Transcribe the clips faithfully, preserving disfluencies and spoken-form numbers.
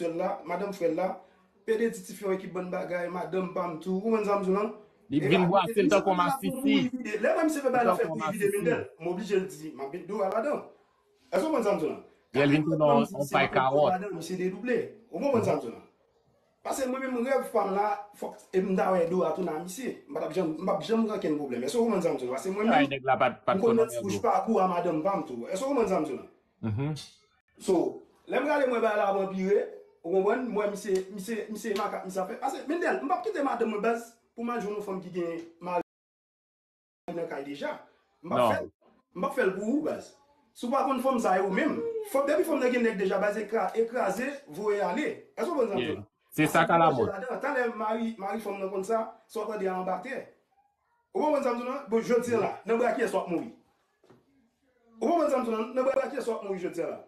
sè l la, madanm frè l la, pede di tifi yon ekip bann bagay, madanm pa m tou, ou konprann sa m di w lan? Li vin bwase l tankou yon masisi. Lè mwen misye fè bagay la fè pou li vide Mindèl, m oblije l di, m ap met Dora ladan. Èske w konprann sa m di w lan? Lè l vin tounen yon pay kawòt. Misye dedouble. Ou konprann sa m di w lan? Paske mwen menm rèv pa m la, fòk e m ta wè Dora tounen a misye. M pa t ap janm, m p ap janm gen okenn pwoblèm. Èske w konprann sa m di w lan? Paske mwen menm, m konnen ti bouch pa gou a madanm pa m tou. Èske w konprann sa m di w lan? So, lè m gade mwen bagay la ap anpire, ou konprann, m wè misye, misye, misye makak, misye ap fè. Paske, Mindèl, m p ap kite madanm mwen baz pou m al jwenn yon fanm ki gen mari nan kay deja. M p ap fè l. M p ap fè l pou ou, baz. Si w pa konn fanm sa, e ou menm. Fanm, depi fanm nan gen nèg deja, baz, e kra-, e kraze, voye ale. Èske w konprann sa m di w lan? Se sa k alamòd. Talè mari, mari fanm nan konn sa, sa w tande a anba tè. Ou konprann sa m di w lan? Bon, jodi a la, nan bra kiyès w ap mouri? Ou konprann sa m di w lan? Nan bra kiyès w ap mouri jodi a la?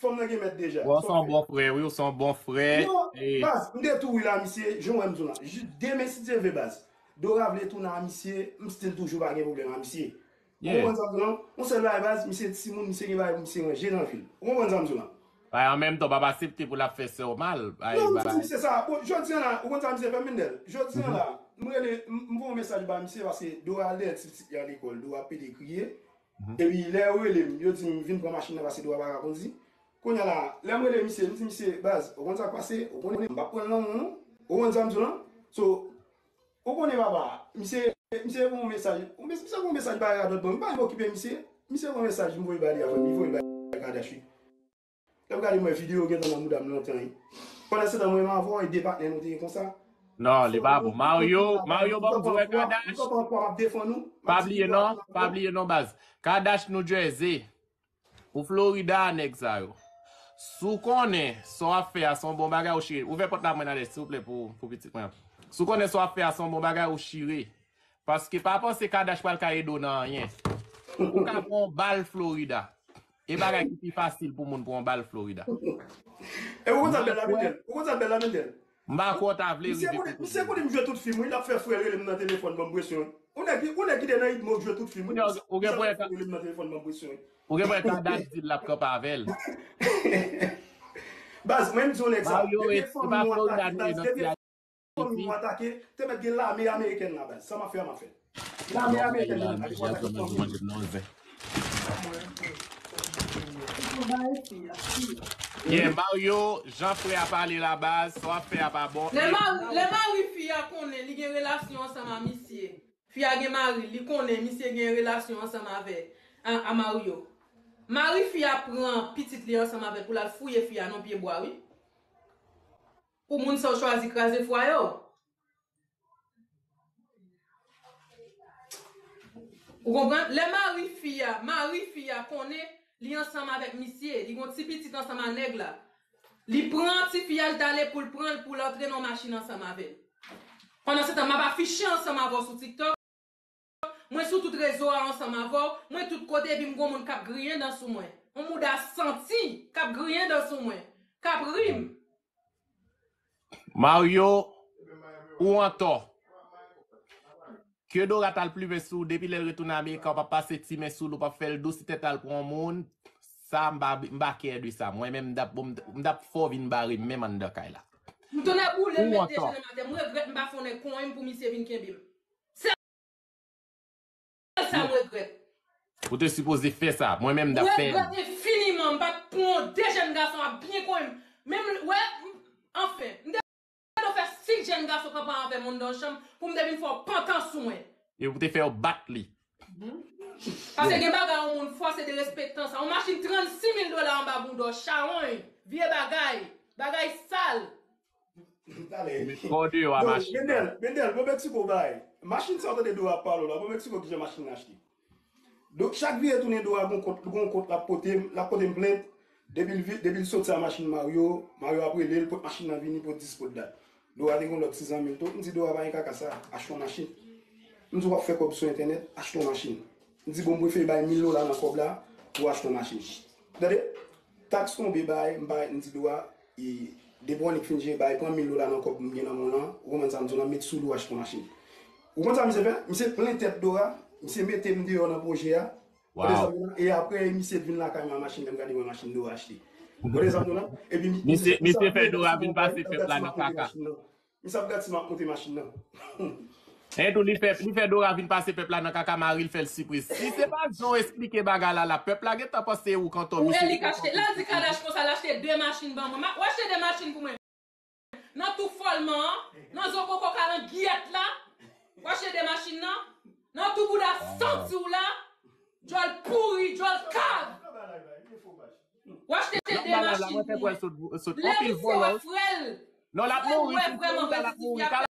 Fanm nan gen mèt deja. Ou se yon bon frè, wi, ou se yon bon frè. Non, baz, m te tou wi la, misye, jan w wè m di w lan. Jis demen, si Dye vle, baz. Dora vle tounen a misye, m still toujou pa gen pwoblèm a misye. Ou konprann sa m di w lan? Yon sèl bagay, baz, misye timoun, misye gen bagay pou misye ranje nan vi l. Ou konprann sa m di w lan? Bay, an menm tan, w p ap aksepte pou l ap fè sè w mal. Bay, non, m di misye sa. Bon, jodi a la, ou konn sa misye fè, Mindèl? Jodi a la, m rele, m, m voye yon mesaj ba misye paske Dora al dèyè ti pitit li a lekòl, Dora pede kriye. Epi lè yo rele m, yo di m vin pran machin nan paske Dora pa ka kondi. Kounye a la, lè m rele misye, m di misye, baz, ou konn sa k pase, ou konnen m p ap pran l nan men w non. Ou konn sa m di w lan? So, ou konnen papa, misye, misye voye yon mesaj, misye voye yon mesaj bay radòt ban m, m pa janm okipe misye. Misye voye yon mesaj, m voye ba li avè m, li voye l bay Kadash wi. Lè m gade m wè videyo gentan nan mouda m lontan wi. Pandan se tan mwen menm avè w e de patnè nou te ye konsa. Non, li pa bon. Mario, Mario, ban m di w, Kadash. Pa bliye non, pa bliye non, baz. Kadash New Jersey. Pou Florida a nèg sa yo. Si w konnen sa w ap fè a se yon bon bagay, ou chire. Ouvè pòt la mwen ale, silvouplè, pou, pou pitit mwen an. Si w konnen sa w ap fè a se yon bon bagay, ou chire. Paske pa panse Kadash pral ka ede w nan anyen. Ou ka pran yon bal Florida. E bagay ki pi fasil pou moun pran yon bal Florida. E ou konn sa bèl la, Mendel? Ou konn sa bèl la, Mendel? M pa kwè w ta vle rive kote. Misye konnen m jwe tout fim, wi, l ap fè frè rele m nan telefòn, ban m presyon. Ou nèg, ou nèg ki te nan Idmo k jwe tout fim, wi. Ou gen pwen ka, ou gen pwen ka David l ap kanpe avè l. Baz, mwen m di yon nèg sa. Depi fanmi nou atake, baz, depi fanmi nou atake, te mèt gen lame amerikèn la, baz. Sa m ap fè a, m ap fè l. Lame amerikèn la, pou atake fanmi nou. Yeah, Mario, jan frè a pale la, baz, sa w ap fè a pa bon. Lè mari, lè mari fi a konnen li gen relasyon ansanm a misye, fi a gen mari, li konnen misye gen relasyon ansanm avè, a, a Mario. Mari fi a pran pitit li ansanm avè l pou l al fouye fi a nan pye bwa, wi. Pou moun sa yo chwazi kraze fwaye w. Ou konprann? Lè mari fi a, mari fi a konnen li ansanm avèk misye, li gon ti pitit ansanm a nèg la. Li pran tifi a, l t ale pou l pran l, pou l antre nan machin ansanm avè l. Pandan se tan, m ap afiche ansanm avè w sou TikTok. Mwen sou tout rezo a ansanm avè w, mwen tout kote, epi m gon moun k ap griyen dan sou mwen. Yon mouda santi k ap griyen dan sou mwen, k ap ri m. Mario, ou antò. Ke Dora t al plimen sou ou, depi lè l retounen Amerika, w p ap pase ti men sou l, ou p ap fè l dous, si tèt al pran yon moun, sa m pa, m pa kè de sa. Mwen menm, m t ap, m t ap fè w vin bare m menm anndan kay la. M tounen boule, m met de je nan atè, m regrèt m pa fè yon nèg konyen m pou misye vin kenbe m. Sèl sa m regrèt. Ou te sipoze fè sa. Mwen menm, m t ap fè l. Regrèt enfiniman. M pa t pran de jèn gason ap byen konn. Menm, wè, anfen, m te dwe fè sis jèn gason kanpe avè m anndan chanm pou m te vin fè w pantan sou mwen. E ou te fè yo bat li. Paske gen bagay yon moun fò, se derespektan sa. Yon machin trannsis mil dola anba boudò, chawony, vye bagay, bagay sal. Talè. Met kò deyò a machin nan. Mendel, Mendel, bon Mexico bay. Machin sa w tande Dora ap pale w la, bon Mexico kijan machin nan achte. Donk, chak vire tounen Dora gon kont, gon kont l ap pote m, l ap pote m plent. Depi l vi-, depi l soti a machin Mario, Mario ap rele l, pot machin nan vini, pot dis, pot dat. Dora te gon lòt ti zanmi l tou. M di Dora pa gen kaka sa, achte yon machin. M di w ap fè kòb sou entènèt, achte yon machin. M di bon, m prefere bay mil dola nan kòb la pou achte yon machin. Tande, taks tonbe bay, m pa, m di Dora, e, depi w annik fin jere bay, pran mil dola nan kòb m gen nan men w lan, ou konprann sa m di w lan, met sou do achte yon machin. Ou konn sa misye fè? Misye plen tèt Dora, misye mete m deyò nan pwojè a. Tande sa m di w lan, e apre misye vin lakay mwen a machin, lè m gade mwen machin Dora achte. Kote zam nou la? Epi misye, misye fè Dora vin pase pèp la nan kaka. Misye ap gad si m ap monte machin nan. E tou, li fè, li fè Dora vin pase pèp la nan kaka, mari l fè l sipriz. Si se pa jan w esplike bagay la, la, pèp la gentan panse ou kanton. Ou misye Eli k achte, l al di Kadash konsa, l achte de machin ban mwen. Ma, w achte de machin pou mwen. Nan tou fòlman an, nan zo koko kalangyèt la, w achte de machin nan, nan tou bouda santi w la, djòl pouri, djòl kav. W achte de machin pou mwen. Lè misye wè frè l, frè l wè vrèman vrè ti fi a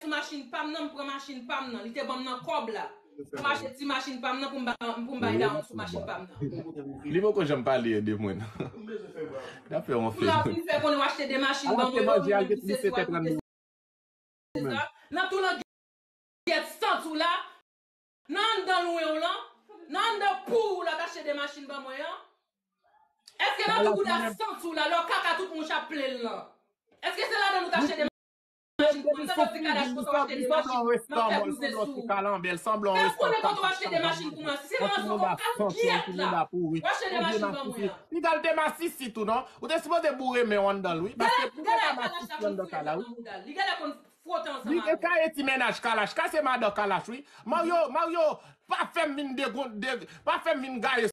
sou machin pa m nan, m pran machin pa m nan. Li te ban m nan kòb la. M achte ti machin pa m nan pou m ba, pou m bay dawonn sou machin pa m nan. Li poko janm pale de mwen. N ap fè yon fim. Pou l ap vin fè konnen w achte de machin ban mwen yo, mwen menm ki se swa koute se sa. Nan tou langyèt santi w la, nan anndan lwen w lan, nan anndan pou w la t achte de machin ban mwen an. Èske nan tou bouda santi w la, lè w kaka tout mouch ap plen l lan? Èske se ladan nou t achte de machin? Mwen tande w di Kadash konsa w achte de machin nan pè bouzen sou ou. Fè m konnen kote w achte de machin pou mwen. Si se nan zo koko kalangyèt la, w achte de machin ban mwen an. Piga l te masisi tou, non? Ou te sipoze boure men w anndan l, wi. Paske pou genlè masisi anndan kay la, wi. Li genlè konn fwote ansanm avè l. Li te kaye ti mennaj Kalash. Kay se madan Kalash, wi. Mario, Mario, pa fè m vin degon-, de-, pa fè m vin gaye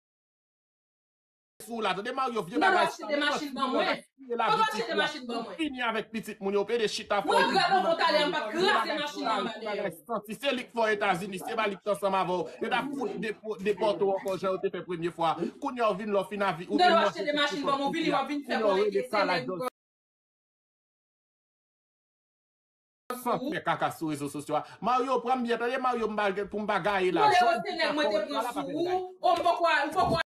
sou w la. Tande Mario, vye bagay sa. Kote w achte de machin ban mwen? Kote w achte de machin ban mwen? Fini avèk pitit moun yo, pede chita fò. Mwen grave mwen talè, m pa t kraze machin nan anba dèyè. Bagay santi, se li k fè w Etazini, se pa li k t ansanm avè w. Yo t ap fout depo-, depòte w ankò, jan yo te fè premye fwa. Kounye a w vin lè w fin avi, ou vin manje tout kòb. Kounye a w rele Kalash. San fè kaka sou rezo sosyo a. Mario, pran m byen, tande Mario, m pa, pou m pa gaye la. Mwen te pran sou ou, ou m poko, m poko